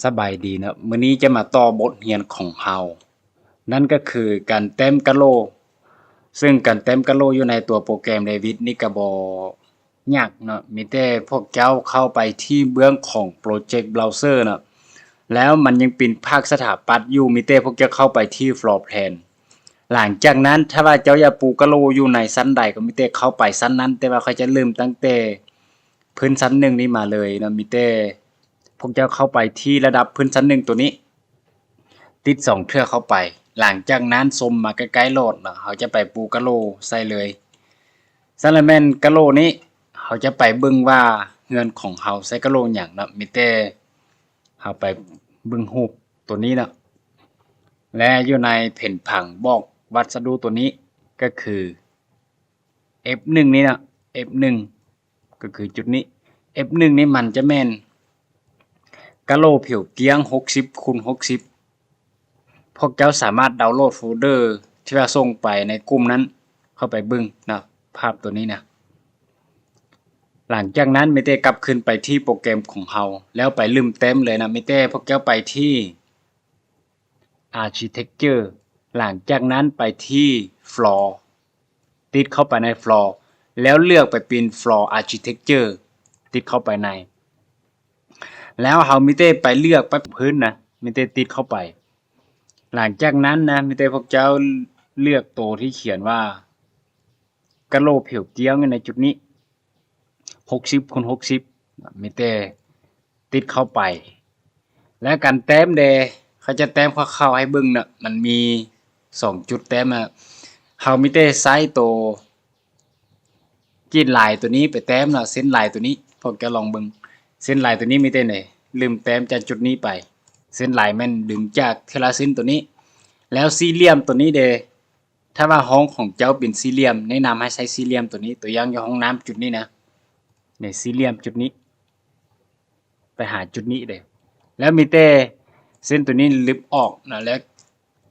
ສະບາຍດີເນາະ, ມື້ນີ້ຈະມາຕໍ່ບົດຮຽນຂອງເຮົາ, ນັ້ນກໍຄືການແຕ້ມກະໂຫຼກ, ເຊິ່ງການແຕ້ມກະໂຫຼກຢູ່ໃນຕົວໂປຣແກຣມ Revit ນີ້ກໍບໍ່ຍາກເນາະ, ມີແຕ່ພວກເຈົ້າເຂົ້າໄປທີ່ເບື້ອງຂອງ Project Browser ເນາະ, ແລ້ວມັນຍັງເປັນພາກສະຖາປັດຢູ່, ມີແຕ່ພວກເຈົ້າເຂົ້າໄປທີ່ Floor Plan. ຫຼັງຈາກນັ້ນ ຖ້າວ່າເຈົ້າຢາກປູກະໂຫຼກຢູ່ໃນຊັ້ນໃດ ກໍມີແຕ່ເຂົ້າໄປຊັ້ນນັ້ນ, ແຕ່ວ່າຂ້ອຍຈະເລີ່ມຕັ້ງແຕ່ພື້ນຊັ້ນໜຶ່ງນີ້ມາເລີຍເນາະ, ມີແຕ່ ພວກເຈົ້າເຂົ້າໄປທີ່ລະດັບພື້ນຊັ້ນໜຶ່ງຕົວນີ້, ຕິດສອງເທື່ອເຂົ້າໄປ. ຫຼັງຈາກນັ້ນ ຊົມມາໃກ້ໆໂລດເນາະ, ເຮົາຈະໄປປູກະໂຫຼກໃສ່ເລີຍ. ຊັ້ນລະແມ່ນກະໂຫຼກນີ້ ເຮົາຈະໄປເບິ່ງວ່າເຮືອນຂອງເຮົາໃຊ້ກະໂຫຼກຫຍັງເນາະ, ມີແຕ່ເຮົາໄປເບິ່ງຮູບຕົວນີ້ເນາະ, ແລະ ຢູ່ໃນແຜນຜັງບອກວັດສະດຸຕົວນີ້ ກໍຄື F ໜຶ່ງນີ້ເນາະ, F ໜຶ່ງ ກໍຄືຈຸດນີ້. F ໜຶ່ງນີ້ມັນຈະແມ່ນກະໂຫຼກຜິວກ້ຽງຫົກສິບຄູນຫົກສິບ. ພວກເຈົ້າສາມາດດາວໂຫຼດໂຟລເດີທີ່ວ່າສົ່ງໄປໃນກຸ່ມນັ້ນເຂົ້າໄປເບິ່ງເນາະ, ພາບຕົວນີ້ນະ. ຫຼັງຈາກນັ້ນມີແຕ່ກັບຄືນໄປທີ່ໂປຣແກຣມຂອງເຮົາ ແລ້ວໄປເລີ່ມແຕ້ມເລີຍນະ, ມີແຕ່ພວກເຈົ້າໄປທີ່ Architecture, ຫຼັງຈາກນັ້ນໄປທີ່ Floor, ຕິດເຂົ້າໄປໃນ Floor ແລ້ວເລືອກໄປເປັນ Floor Architecture, ຕິດເຂົ້າໄປໃນ, ແລ້ວເຮົາມີແຕ່ໄປເລືອກໄປພື້ນນະ, ມີແຕ່ຕິດເຂົ້າໄປ. ຫຼັງຈາກນັ້ນນະ ມີແຕ່ພວກເຈົ້າເລືອກໂຕທີ່ຂຽນວ່າກະໂຫຼກຜິວກ້ຽງຢູ່ໃນຈຸດນີ້ ຫົກສິບຄູນຫົກສິບ ມີແຕ່ຕິດເຂົ້າໄປ. ແລະ ການແຕ້ມເດ ເຂົາຈະແຕ້ມຄ່າວໆໃຫ້ເບິ່ງເນາະ, ມັນມີສອງຈຸດແຕ້ມນະ. ເຮົາມີແຕ່ໃຊ້ໂຕກຣີດລາຍໂຕນີ້ໄປແຕ້ມເນາະ, ເສັ້ນລາຍໂຕນີ້ ພວກເຈົ້າລອງເບິ່ງ. ເສັ້ນລາຍໂຕນີ້ມີແຕ່ໃດ ເລີ່ມແຕ້ມຈາກຈຸດນີ້ໄປ. ເສັ້ນລາຍແມ່ນດຶງຈາກເທລາເສັ້ນໂຕນີ້. ແລ້ວສີ່ຫຼ່ຽມໂຕນີ້ເດ ຖ້າວ່າຫ້ອງຂອງເຈົ້າເປັນສີ່ຫຼ່ຽມ ແນະນຳໃຫ້ໃຊ້ສີ່ຫຼ່ຽມໂຕນີ້, ຕົວຢ່າງຢູ່ຫ້ອງນ້ຳຈຸດນີ້ນະ, ໃນສີ່ຫຼ່ຽມຈຸດນີ້ ໄປຫາຈຸດນີ້ເດ້. ແລ້ວມີແຕ່ເສັ້ນໂຕນີ້ລຶບອອກນະ ແລ້ວ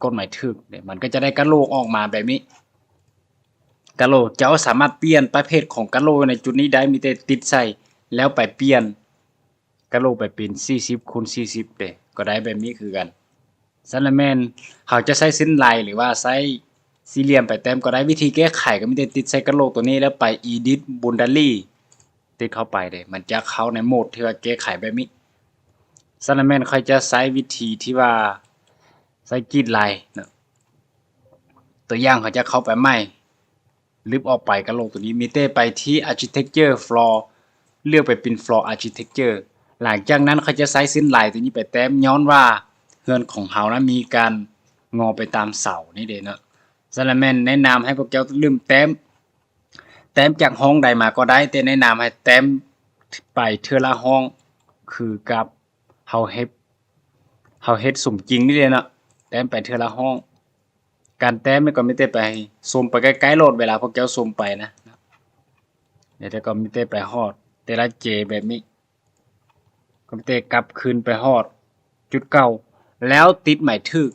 ກົດໝາຍຖືກເດ້, ມັນກໍຈະໄດ້ກະໂຫຼກອອກມາແບບນີ້. ກະໂຫຼກເຈົ້າສາມາດປ່ຽນປະເພດຂອງກະໂຫຼກໃນຈຸດນີ້ໄດ້, ມີແຕ່ຕິດໃສ່ ແລ້ວໄປປ່ຽນ ກະໂຫຼກໄປເປັນສີ່ສິບຄູນສີ່ສິບເດ້ ກໍໄດ້ແບບນີ້ຄືກັນ. ຊັ້ນລະແມ່ນເຮົາຈະໃຊ້ເສັ້ນລາຍ ຫຼືວ່າໃຊ້ສີ່ຫຼ່ຽມໄປແຕ້ມກໍໄດ້. ວິທີແກ້ໄຂກໍມີແຕ່ຕິດໃສ່ກະໂຫຼກໂຕນີ້ ແລ້ວໄປ Edit Boundary ຕິດເຂົ້າໄປເດ້ ມັນຈະເຂົ້າໃນໂໝດທີ່ວ່າແກ້ໄຂແບບນີ້. ຊັ້ນລະແມ່ນຂ້ອຍຈະໃຊ້ວິທີທີ່ວ່າໃຊ້ກຣີດລາຍເນາະ, ຕົວຢ່າງເຮົາຈະເຂົ້າໄປໃໝ່ ລຶບອອກໄປກະໂຫຼກໂຕນີ້, ມີແຕ່ໄປທີ່ Architecture Floor ເລືອກໄປເປັນ Floor Architecture. ຫຼັງຈາກນັ້ນຂ້ອຍຈະໃຊ້ເສັ້ນລາຍໂຕນີ້ໄປແຕ້ມ ຍ້ອນວ່າເຮືອນຂອງເຮົານະມີການງໍໄປຕາມເສົານີ້ເດ້ເນາະ. ສະນັ້ນແມ່ນແນະນຳໃຫ້ພວກເຈົ້າເລີ່ມແຕ້ມ, ແຕ້ມຈາກຫ້ອງໃດມາກໍໄດ້, ແຕ່ແນະນຳໃຫ້ແຕ້ມໄປເທື່ອລະຫ້ອງ ຄືກັບເຮົາເຮັດ ເຮົາເຮັດສົມຈິງນີ້ເດ້ເນາະ, ແຕ້ມໄປເທື່ອລະຫ້ອງ. ການແຕ້ມນີ້ກໍມີແຕ່ໄປຊົມໄປໃກ້ໆໂລດ ເວລາພວກເຈົ້າຊົມໄປນະ, ແລ້ວກໍມີແຕ່ໄປຮອດແຕ່ລະເຈແບບນີ້ ກໍມີແຕ່ກັບຄືນໄປຮອດຈຸດເກົ່າ ແລ້ວຕິດໝາຍຖືກ,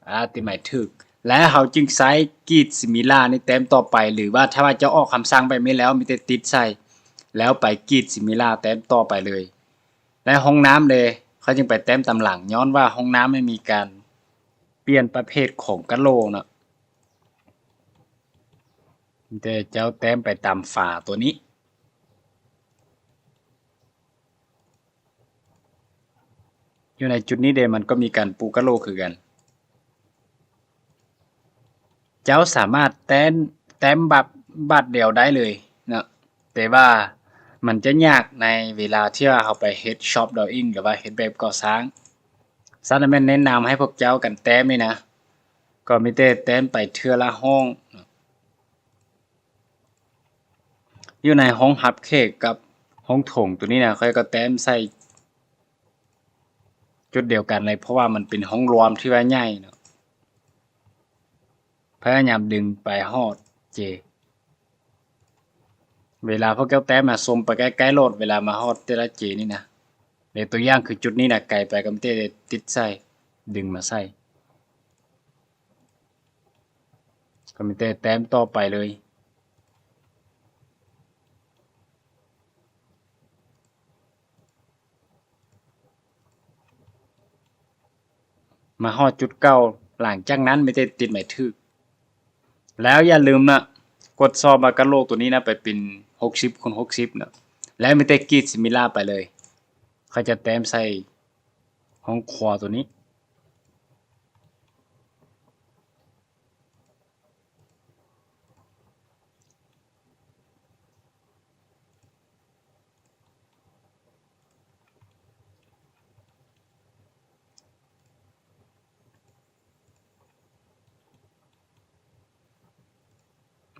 ອາ ຕິດໝາຍຖືກ ແລ້ວເຮົາຈຶ່ງໃຊ້ກຣີດ Similar ນີ້ແຕ້ມຕໍ່ໄປ ຫຼືວ່າຖ້າວ່າເຈົ້າອອກຄຳສັ່ງແບບນີ້ແລ້ວ ມີແຕ່ຕິດໃສ່ ແລ້ວໄປກຣີດ Similar ແຕ້ມຕໍ່ໄປເລີຍ. ແລະ ຫ້ອງນ້ຳເດ ເຂົາຈຶ່ງໄປແຕ້ມຕາມຫຼັງ ຍ້ອນວ່າຫ້ອງນ້ຳໄດ້ມີການປ່ຽນປະເພດຂອງກະໂຫຼກເນາະ, ມີແຕ່ເຈົ້າແຕ້ມໄປຕາມຝາຕົວນີ້. ຢູ່ໃນຈຸດນີ້ເດ ມັນກໍມີການປູກະໂຫຼກຄືກັນ. ເຈົ້າສາມາດແຕ້ມ ແຕ້ມບັດ ບາດດຽວໄດ້ເລີຍເນາະ, ແຕ່ວ່າມັນຈະຍາກໃນເວລາທີ່ວ່າເຮົາໄປເຮັດ Shop Drawing ຫຼືວ່າເຮັດແບບກໍ່ສ້າງ. ສະນັ້ນແມ່ນແນະນຳໃຫ້ພວກເຈົ້າການແຕ້ມນີ້ນະ, ກໍມີແຕ່ແຕ້ມໄປເທື່ອລະຫ້ອງ. ຢູ່ໃນຫ້ອງຮັບແຂກກັບຫ້ອງໂຖງຕົວນີ້ນະ, ຂ້ອຍກໍແຕ້ມໃສ່ຈຸດດຽວກັນເລີຍ ເພາະວ່າມັນເປັນຫ້ອງລວມທີ່ວ່າໃຫຍ່ເນາະ. ພະຍາຍາມດຶງໄປຮອດເຈ. ເວລາພວກເຈົ້າແຕ້ມນະ, ຊູມໄປໃກ້ໆໂລດ ເວລາມາຮອດແຕ່ລະເຈນີ້ນະ. ໃນຕົວຢ່າງຄືຈຸດນີ້ນະ, ໄກໄປກໍມີແຕ່ຕິດໃສ່, ດຶງມາໃສ່. ກໍມີແຕ່ແຕ້ມຕໍ່ໄປເລີຍ. ມາຮອດຈຸດເກົ້າ ຫຼັງຈາກນັ້ນມີແຕ່ຕິດໝາຍຖືກ. ແລ້ວຢ່າລືມນະ ກວດສອບວ່າກະໂຫຼກໂຕນີ້ນະ ໄປເປັນຫົກສິບຄູນຫົກສິບນະ ແລ້ວມີແຕ່ກຣີດຊິມິລາໄປເລີຍ. ຂ້ອຍຈະແຕ້ມໃສ່ຫ້ອງຄົວໂຕນີ້.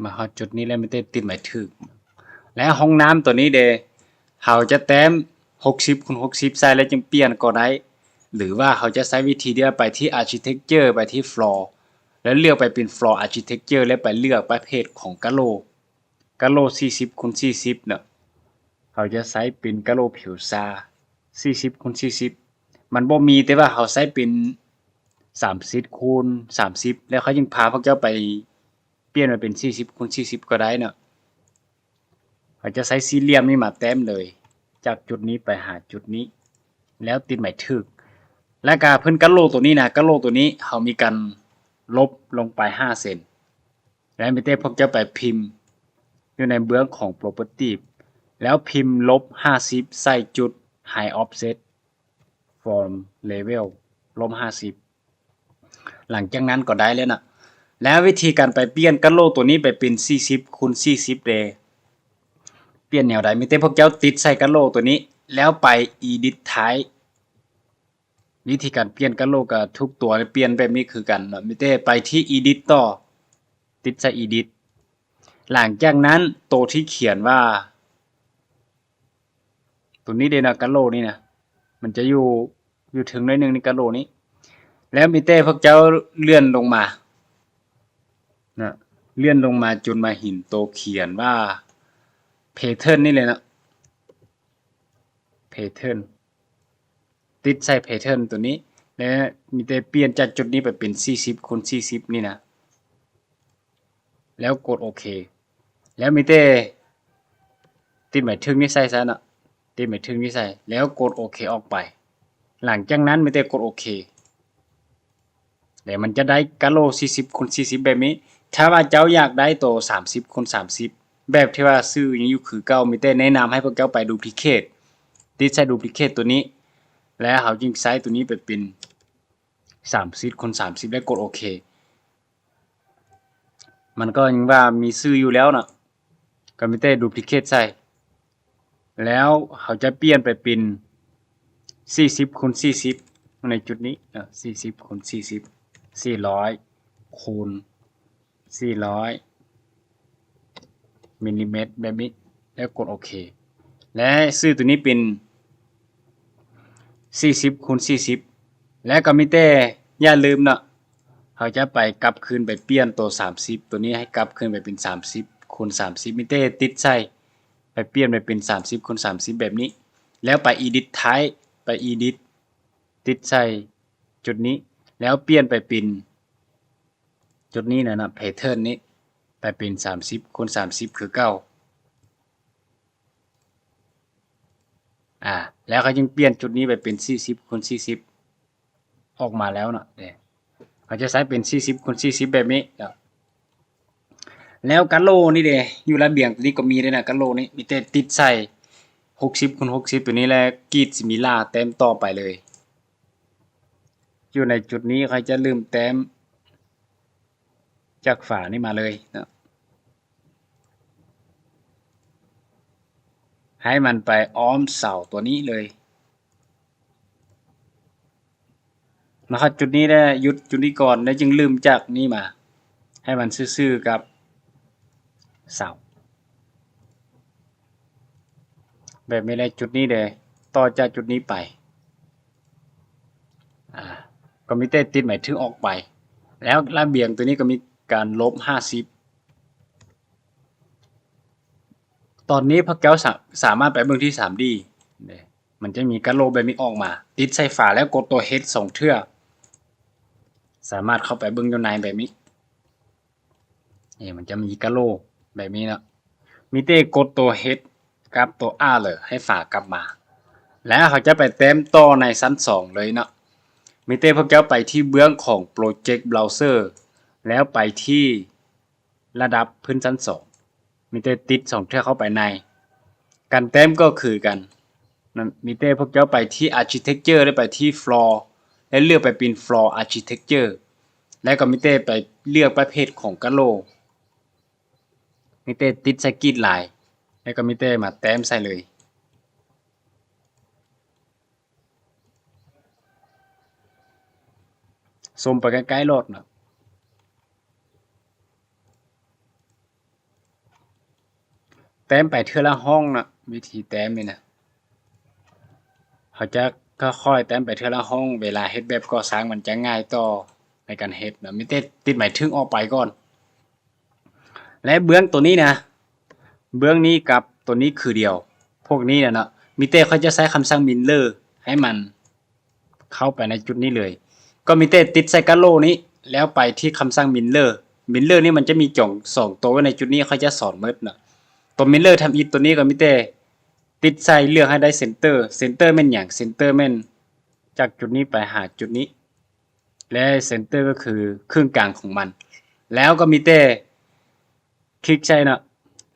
ມາຮອດຈຸດນີ້ແລ້ວ ມີແຕ່ຕິດໝາຍຖືກ. ແລະ ຫ້ອງນ້ຳໂຕນີ້ເດ ເຮົາຈະແຕ້ມຫົກສິບຄູນຫົກສິບໃສ່ແລ້ວຈຶ່ງປ່ຽນກໍໄດ້ ຫຼືວ່າເຮົາຈະໃຊ້ວິທີດຽວ ໄປທີ່ Architecture ໄປທີ່ Floor ແລ້ວເລືອກໄປເປັນ Floor Architecture ແລ້ວໄປເລືອກປະເພດຂອງກະໂຫຼກ. ກະໂຫຼກສີ່ສິບຄູນສີ່ສິບເນາະ ເຮົາຈະໃຊ້ເປັນກະໂຫຼກຜິວຊາ ສີ່ສິບຄູນສີ່ສິບ ມັນບໍ່ມີ ແຕ່ວ່າເຮົາໃຊ້ເປັນສາມສິບຄູນສາມສິບ ແລ້ວຂ້ອຍຈຶ່ງພາພວກເຈົ້າໄປປ່ຽນມາເປັນສີ່ສິບຄູນສີ່ສິບກໍໄດ້ເນາະ. ເຮົາຈະໃຊ້ສີ່ຫຼ່ຽມນີ້ມາແຕ້ມເລີຍ ຈາກຈຸດນີ້ໄປຫາຈຸດນີ້ ແລ້ວຕິດໝາຍຖືກ. ແລ້ວກະພື້ນກະໂຫຼກໂຕນີ້ນະ ກະໂຫຼກໂຕນີ້ເຮົາມີການລົບລົງໄປຫ້າເຊັນ. ແລ້ວມີແຕ່ພວກເຈົ້າໄປພິມຢູ່ໃນເບື້ອງຂອງ Property ແລ້ວພິມລົບຫ້າສິບ ໃສ່ຈຸດ Height Offset from Level ລົບຫ້າສິບ ຫຼັງຈາກນັ້ນກໍໄດ້ແລ້ວນະ. ແລ້ວວິທີການໄປປ່ຽນກະໂຫຼກໂຕນີ້ໄປເປັນສີ່ສິບຄູນສີ່ສິບເດ ປ່ຽນແນວໃດ? ມີແຕ່ພວກເຈົ້າຕິດໃສ່ກະໂຫຼກໂຕນີ້ ແລ້ວໄປ Edit Type. ວິທີການປ່ຽນກະໂຫຼກກະທຸກຕົວປ່ຽນແບບນີ້ຄືກັນເນາະ ມີແຕ່ໄປທີ່ Edit ຕໍ່ ຕິດໃສ່ Edit. ຫຼັງຈາກນັ້ນໂຕທີ່ຂຽນວ່າ ໂຕນີ້ເດນະ ກະໂຫຼກນີ້ນະ ມັນຈະຢູ່ ຢູ່ເທິງໜ້ອຍໜຶ່ງນີ້ ກະໂຫຼກນີ້ ແລ້ວມີແຕ່ພວກເຈົ້າເລື່ອນລົງມານະ ເລື່ອນລົງມາຈົນມາເຫັນໂຕຂຽນວ່າ Pattern ນີ້ເລີຍນະ. Pattern ຕິດໃສ່ Pattern ໂຕນີ້ ແລະ ມີແຕ່ປ່ຽນຈາກຈຸດນີ້ໄປເປັນສີ່ສິບຄູນສີ່ສິບນີ້ນະ ແລ້ວກົດໂອເຄ. ແລ້ວມີແຕ່ຕິດໝາຍຖືກນີ້ໃສ່ຊະເນາະ ຕິດໝາຍຖືກນີ້ໃສ່ ແລ້ວກົດໂອເຄອອກໄປ. ຫຼັງຈາກນັ້ນມີແຕ່ກົດໂອເຄ. ແລ້ວມັນຈະໄດ້ກະໂຫຼກສີ່ສິບຄູນສີ່ສິບແບບນີ້. ຖ້າວ່າເຈົ້າຢາກໄດ້ໂຕສາມສິບຄູນສາມສິບ ແບບທີ່ວ່າຊື່ຍັງຢູ່ຄືເກົ່າ ມີແຕ່ແນະນຳໃຫ້ພວກເຈົ້າໄປ Duplicate ຕິດໃສ່ Duplicate ໂຕນີ້ ແລ້ວເຮົາຈຶ່ງໃຊ້ໂຕນີ້ໄປເປັນສາມສິບຄູນສາມສິບ ແລ້ວກົດໂອເຄ. ມັນກໍຍັງວ່າມີຊື່ຢູ່ແລ້ວເນາະ ກໍມີແຕ່ Duplicate ໃສ່ ແລ້ວເຮົາຈະປ່ຽນໄປເປັນສີ່ສິບຄູນສີ່ສິບ ໃນຈຸດນີ້ເນາະ ສີ່ສິບຄູນສີ່ສິບ ສີ່ຮ້ອຍຄູນສີ່ຮ້ອຍມິນລີແມັດແບບນີ້ ແລ້ວກົດໂອເຄ. ແລະ ຊື່ໂຕນີ້ເປັນສີ່ສິບຄູນສີ່ສິບ ແລະ ກໍມີແຕ່ຢ່າລືມເນາະ ເຮົາຈະໄປກັບຄືນໄປປ່ຽນໂຕສາມສິບ ໂຕນີ້ໃຫ້ກັບຄືນໄປເປັນສາມສິບຄູນສາມສິບ ມີແຕ່ຕິດໃສ່ ໄປປ່ຽນໄປເປັນສາມສິບຄູນສາມສິບແບບນີ້ ແລ້ວໄປ Edit Type ໄປ Edit ຕິດໃສ່ຈຸດນີ້ ແລ້ວປ່ຽນໄປເປັນຈຸດນີ້ນະ Pattern ນີ້ ໄປເປັນສາມສິບຄູນສາມສິບຄືເກົ່າ. ອາ ແລ້ວເຂົາຈຶ່ງປ່ຽນຈຸດນີ້ໄປເປັນສີ່ສິບຄູນສີ່ສິບ ອອກມາແລ້ວເນາະ ເດ້ ເຂົາຈະໃຊ້ເປັນສີ່ສິບຄູນສີ່ສິບແບບນີ້ເນາະ. ແລ້ວກະໂຫຼນີ້ເດ້ ຢູ່ລະບຽງໂຕນີ້ກໍມີເດ້ນະ ກະໂຫຼນີ້ ມີແຕ່ຕິດໃສ່ຫົກສິບຄູນຫົກສິບໂຕນີ້ ແລ້ວກຣີດຊິມິລາແຕ້ມຕໍ່ໄປເລີຍ. ຢູ່ໃນຈຸດນີ້ຂ້ອຍຈະເລີ່ມແຕ້ມຈາກຝານີ້ມາເລີຍເນາະ ໃຫ້ມັນໄປອ້ອມເສົາຕົວນີ້ເລີຍ. ມາຮອດຈຸດນີ້ແລ້ວ ຢຸດຈຸດນີ້ກ່ອນ ແລ້ວຈຶ່ງເລີ່ມຈາກນີ້ມາ ໃຫ້ມັນຊື່ໆກັບເສົາ ແບບນີ້ແຫຼະ. ຈຸດນີ້ເດ້ ຕໍ່ຈາກຈຸດນີ້ໄປ ອາ ກໍມີແຕ່ຕິດໝາຍຖືກອອກໄປ ແລ້ວລະບຽງຕົວນີ້ກໍມີການລົບຫ້າສິບ. ຕອນນີ້ພວກເຈົ້າສາ ສາມາດໄປເບິ່ງທີ່ສາມດີ ເດ້ ມັນຈະມີກະໂຫຼແບບນີ້ອອກມາ ຕິດໃສ່ຝາ ແລ້ວກົດຕົວ H ສອງເທື່ອ ສາມາດເຂົ້າໄປເບິ່ງຢູ່ໃນແບບນີ້. ນີ້ ມັນຈະມີກະໂຫຼແບບນີ້ເນາະ ມີແຕ່ກົດຕົວ H ກັບຕົວ R ເລີຍ ໃຫ້ຝາກັບມາ ແລ້ວເຮົາຈະໄປແຕ້ມຕໍ່ໃນຊັ້ນສອງເລີຍເນາະ. ມີແຕ່ພວກເຈົ້າໄປທີ່ເບື້ອງຂອງ Project Browser ແລ້ວໄປທີ່ລະດັບພື້ນຊັ້ນສອງ ມີແຕ່ຕິດສອງເທື່ອເຂົ້າໄປໃນ ການແຕ້ມກໍຄືກັນ ນັ້ນ ມີແຕ່ພວກເຈົ້າໄປທີ່ Architecture ແລ້ວໄປທີ່ Floor ແລ້ວເລືອກໄປເປັນ Floor Architecture ແລ້ວກໍມີແຕ່ໄປເລືອກປະເພດຂອງກະໂຫຼ ມີແຕ່ຕິດໃສ່ກຣິດລາຍ ແລ້ວກໍມີແຕ່ມາແຕ້ມໃສ່ເລີຍ. ຊົມໄປໃກ້ໆໂລດເນາະ ແຕ້ມໄປເທື່ອລະຫ້ອງເນາະ ວິທີແຕ້ມນີ້ນະ ເຮົາຈະຄ່ອຍໆແຕ້ມໄປເທື່ອລະຫ້ອງ ເວລາເຮັດແບບກໍ່ສ້າງມັນຈະງ່າຍຕໍ່ໃນການເຮັດເນາະ ມີແຕ່ຕິດໝາຍຖືກອອກໄປກ່ອນ. ແລະເບື້ອງໂຕນີ້ນະ ເບື້ອງນີ້ກັບໂຕນີ້ຄືດຽວ ພວກນີ້ນະເນາະ ມີແຕ່ຂ້ອຍຈະໃຊ້ຄຳສັ່ງ Mirror ໃຫ້ມັນເຂົ້າໄປໃນຈຸດນີ້ເລີຍ ກໍມີແຕ່ຕິດໃສ່ກະໂຫຼນີ້ ແລ້ວໄປທີ່ຄຳສັ່ງ Mirror Mirror ນີ້ມັນຈະມີຈອງສອງໂຕໄວ້ໃນຈຸດນີ້ ຂ້ອຍຈະສອນໝົດເນາະ ໂຕ Mirror ທຳອິດໂຕນີ້ກໍມີແຕ່ຕິດໃສ່ ເລືອກໃຫ້ໄດ້ Center Center ແມ່ນຫຍັງ Center ແມ່ນຈາກຈຸດນີ້ໄປຫາຈຸດນີ້ ແລະ Center ກໍຄືເຄິ່ງກາງຂອງມັນ ແລ້ວກໍມີແຕ່ຄລິກໃສ່ເນາະ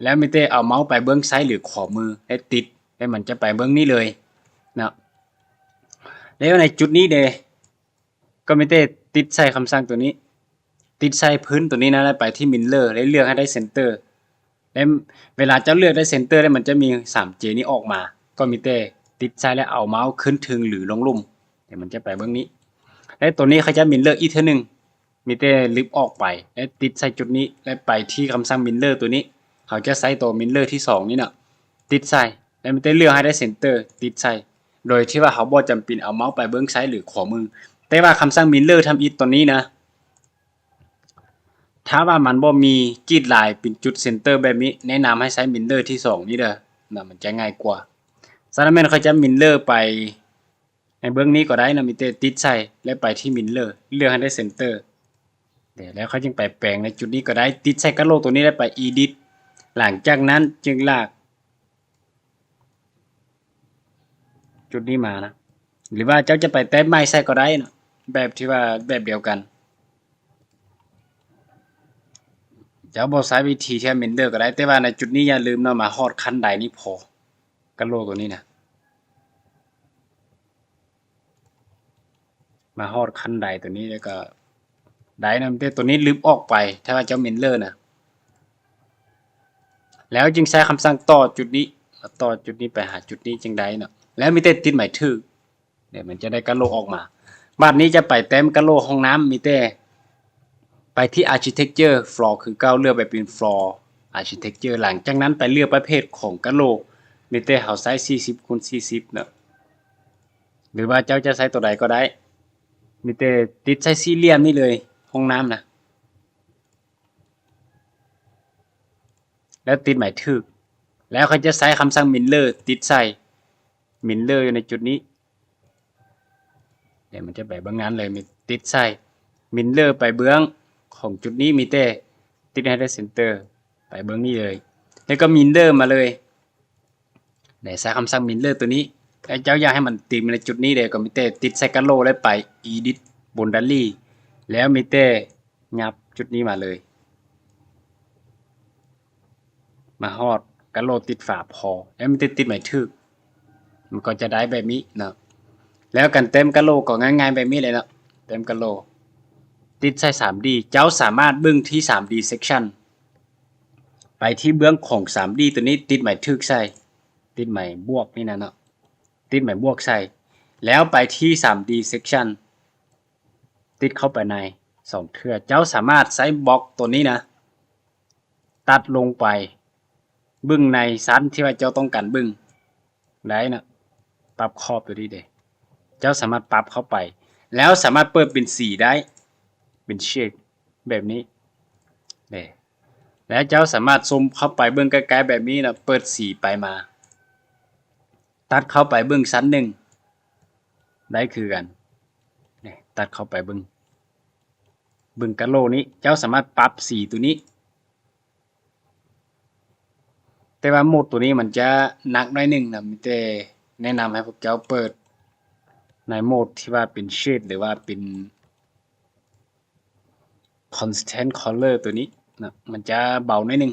ແລ້ວມີແຕ່ເອົາເມົາສ໌ໄປເບື້ອງຊ້າຍ ຫຼື ຂວາມື ແລ້ວຕິດ ແລ້ວມັນຈະໄປເບື້ອງນີ້ເລີຍເນາະ ແລ້ວໃນຈຸດນີ້ເດ ກໍມີແຕ່ຕິດໃສ່ຄຳສັ່ງໂຕນີ້ ຕິດໃສ່ພື້ນໂຕນີ້ນະ ແລ້ວໄປທີ່ Mirror ແລ້ວເລືອກໃຫ້ໄດ້ Center ແລ້ວເວລາເຈົ້າເລືອກໄດ້ Center ແລ້ວມັນຈະມີສາມເຈນີ້ອອກມາ ກໍມີແຕ່ຕິດໃສ່ ແລ້ວເອົາເມົາສ໌ຂຶ້ນເທິງ ຫຼື ລົງລຸ່ມ ແລ້ວມັນຈະໄປເບື້ອງນີ້ ແລ້ວໂຕນີ້ຂ້ອຍຈະ Mirror ອີກເທື່ອໜຶ່ງ ມີແຕ່ລຶບອອກໄປ ແລ້ວຕິດໃສ່ຈຸດນີ້ ແລ້ວໄປທີ່ຄຳສັ່ງ Mirror ໂຕນີ້ ເຮົາຈະໃຊ້ໂຕ Mirror ທີສອງນີ້ເນາະ ຕິດໃສ່ ແລ້ວມີແຕ່ເລືອກໃຫ້ໄດ້ Center ຕິດໃສ່ ໂດຍທີ່ວ່າເຮົາບໍ່ຈຳເປັນເອົາເມົາສ໌ໄປເບື້ອງຊ້າຍ ຫຼື ຂວາມື ແຕ່ວ່າຄຳສັ່ງ Mirror ທຳອິດໂຕນີ້ນະ ຖ້າວ່າມັນບໍ່ມີກຣິດລາຍເປັນຈຸດ Center ແບບນີ້ ແນະນຳໃຫ້ໃຊ້ Mirror ທີສອງນີ້ເດີ ນະ ມັນຈະງ່າຍກວ່າ ສະນັ້ນແມ່ນຂ້ອຍຈະ Mirror ໄປໃນເບື້ອງນີ້ກໍໄດ້ນະ ມີແຕ່ຕິດໃສ່ ແລ້ວໄປທີ່ Mirror ເລືອກໃຫ້ໄດ້ Center ແລ້ວຂ້ອຍຈຶ່ງໄປແປງໃນຈຸດນີ້ກໍໄດ້ ຕິດໃສ່ກະໂຫຼໂຕນີ້ ແລ້ວໄປ Edit ຫຼັງຈາກນັ້ນຈຶ່ງລາກ ຈຸດນີ້ມານະ ຫຼືວ່າເຈົ້າຈະໄປແຕ້ມໃໝ່ໃສ່ກໍໄດ້ເນາະ ແບບທີ່ວ່າແບບດຽວກັນ ເຈົ້າບໍ່ໃຊ້ວິທີທີ່ Mirror ກໍໄດ້ ແຕ່ວ່າໃນຈຸດນີ້ຢ່າລືມເນາະ ມາຮອດຂັ້ນໃດນີ້ພໍ ກະໂຫຼໂຕນີ້ນະ ມາຮອດຂັ້ນໃດໂຕນີ້ ແລ້ວກໍໄດ້ນຳ ແຕ່ໂຕນີ້ລຶບອອກໄປ ຖ້າວ່າເຈົ້າ Mirror ນະ ແລ້ວຈຶ່ງໃຊ້ຄຳສັ່ງຕໍ່ຈຸດນີ້ ມາຕໍ່ຈຸດນີ້ໄປຫາຈຸດນີ້ຈຶ່ງໄດ້ເນາະ ແລ້ວມີແຕ່ຕິດໝາຍຖືກ ເດ ມັນຈະໄດ້ກະໂຫຼອອກມາ ບາດນີ້ຈະໄປແຕ້ມກະໂຫຼຫ້ອງນ້ຳ ມີແຕ່ໄປທີ່ Architecture Floor ຄືເກົ່າ ເລືອກໄປເປັນ Floor Architecture ຫຼັງຈາກນັ້ນໄປເລືອກປະເພດຂອງກະໂຫຼ ມີແຕ່ເຮົາໃຊ້ສີ່ສິບຄູນສີ່ສິບເນາະ ຫຼືວ່າເຈົ້າຈະໃຊ້ໂຕໃດກໍໄດ້ ມີແຕ່ຕິດໃສ່ສີ່ຫຼ່ຽມນີ້ເລີຍ ຫ້ອງນ້ຳນະ ແລ້ວຕິດໝາຍຖືກ ແລ້ວຂ້ອຍຈະໃຊ້ຄຳສັ່ງ Mirror ຕິດໃສ່ Mirror ຢູ່ໃນຈຸດນີ້ ດຽວມັນຈະໄປເບື້ອງນັ້ນເລີຍ ມີຕິດໃສ່ Mirror ໄປເບື້ອງຂອງຈຸດນີ້ ມີແຕ່ຕິດໃຫ້ໄດ້ Center ໄປເບື້ອງນີ້ເລີຍ ແລ້ວກໍ Mirror ມາເລີຍ ແລະ ໃຊ້ຄຳສັ່ງ Mirror ໂຕນີ້ ແລະ ເຈົ້າຢາກໃຫ້ມັນຕິດມາໃນຈຸດນີ້ເດ ກໍມີແຕ່ຕິດໃສ່ກະໂຫຼ ແລະ ໄປ Edit Boundary ແລ້ວມີແຕ່ຫຍັບຈຸດນີ້ມາເລີຍ ມາຮອດກະໂຫຼຕິດຝາພໍ ແລ້ວມີແຕ່ຕິດໝາຍຖືກ ມັນກໍຈະໄດ້ແບບນີ້ເນາະ ແລ້ວການແຕ້ມກະໂຫຼກໍງ່າຍໆແບບນີ້ແຫຼະເນາະ ແຕ້ມກະໂຫຼ ຕິດໃສ່ສາມດີ ເຈົ້າສາມາດເບິ່ງທີ່ສາມດີ Section ໄປທີ່ເບື້ອງຂອງສາມດີໂຕນີ້ ຕິດໝາຍຖືກໃສ່ ຕິດໝາຍບວກນີ້ນະເນາະ ຕິດໝາຍບວກໃສ່ ແລ້ວໄປທີ່ສາມດີ Section ຕິດເຂົ້າໄປໃນສອງເທື່ອ ເຈົ້າສາມາດໃຊ້ບລັອກໂຕນີ້ນະ ຕັດລົງໄປເບິ່ງໃນຊັ້ນທີ່ວ່າເຈົ້າຕ້ອງການເບິ່ງໄດ້ນະ ປັບຂອບໂຕນີ້ເດ ເຈົ້າສາມາດປັບເຂົ້າໄປ ແລ້ວສາມາດເປີດເປັນສີໄດ້ ເປັນ Shade ແບບນີ້ເດ ແລ້ວເຈົ້າສາມາດຊູມເຂົ້າໄປເບິ່ງໃກ້ໆແບບນີ້ນະ ເປີດສີໄປມາ ຕັດເຂົ້າໄປເບິ່ງຊັ້ນໜຶ່ງໄດ້ຄືກັນ ນີ້ ຕັດເຂົ້າໄປເບິ່ງ ເບິ່ງກະໂຫຼນີ້ ເຈົ້າສາມາດປັບສີໂຕນີ້ ແຕ່ວ່າໂໝດໂຕນີ້ມັນຈະໜັກໜ້ອຍໜຶ່ງນະ ມີແຕ່ແນະນຳໃຫ້ພວກເຈົ້າເປີດ ໃນໂໝດທີ່ວ່າເປັນ shade ຫຼືວ່າເປັນ constant color ຕົວນີ້ເນາະ ມັນຈະເບົາໜ້ອຍໜຶ່ງ.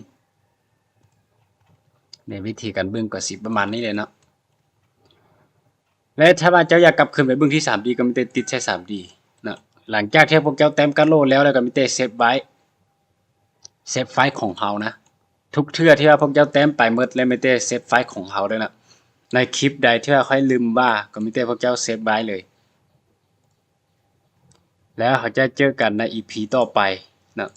ໃນວິທີການເບິ່ງກໍຊິປະມານນີ້ແຫຼະເນາະ. ແລະ ຖ້າວ່າເຈົ້າຢາກກັບຄືນໄປເບິ່ງທີ່ສາມດີ ກໍມີແຕ່ຕິດໃສ່ສາມດີເນາະ. ຫຼັງຈາກທີ່ພວກເຈົ້າແຕ້ມກາໂລແລ້ວ ແລ້ວກໍມີແຕ່ເຊບໄວ້ ເຊບໄຟລ໌ຂອງເຮົານະ. ທຸກເທື່ອທີ່ວ່າພວກເຈົ້າແຕ້ມໄປໝົດແລ້ວ ມີແຕ່ເຊບໄຟລ໌ຂອງເຮົາເດີນະ. ໃນຄລິບໃດທີ່ວ່າຂ້ອຍລືມວ່າ ກໍມີແຕ່ພວກເຈົ້າເຊບໄວ້ເລີຍ. ແລ້ວເຮົາຈະເຈີກັນໃນອີພີຕໍ່ໄປເນາະ.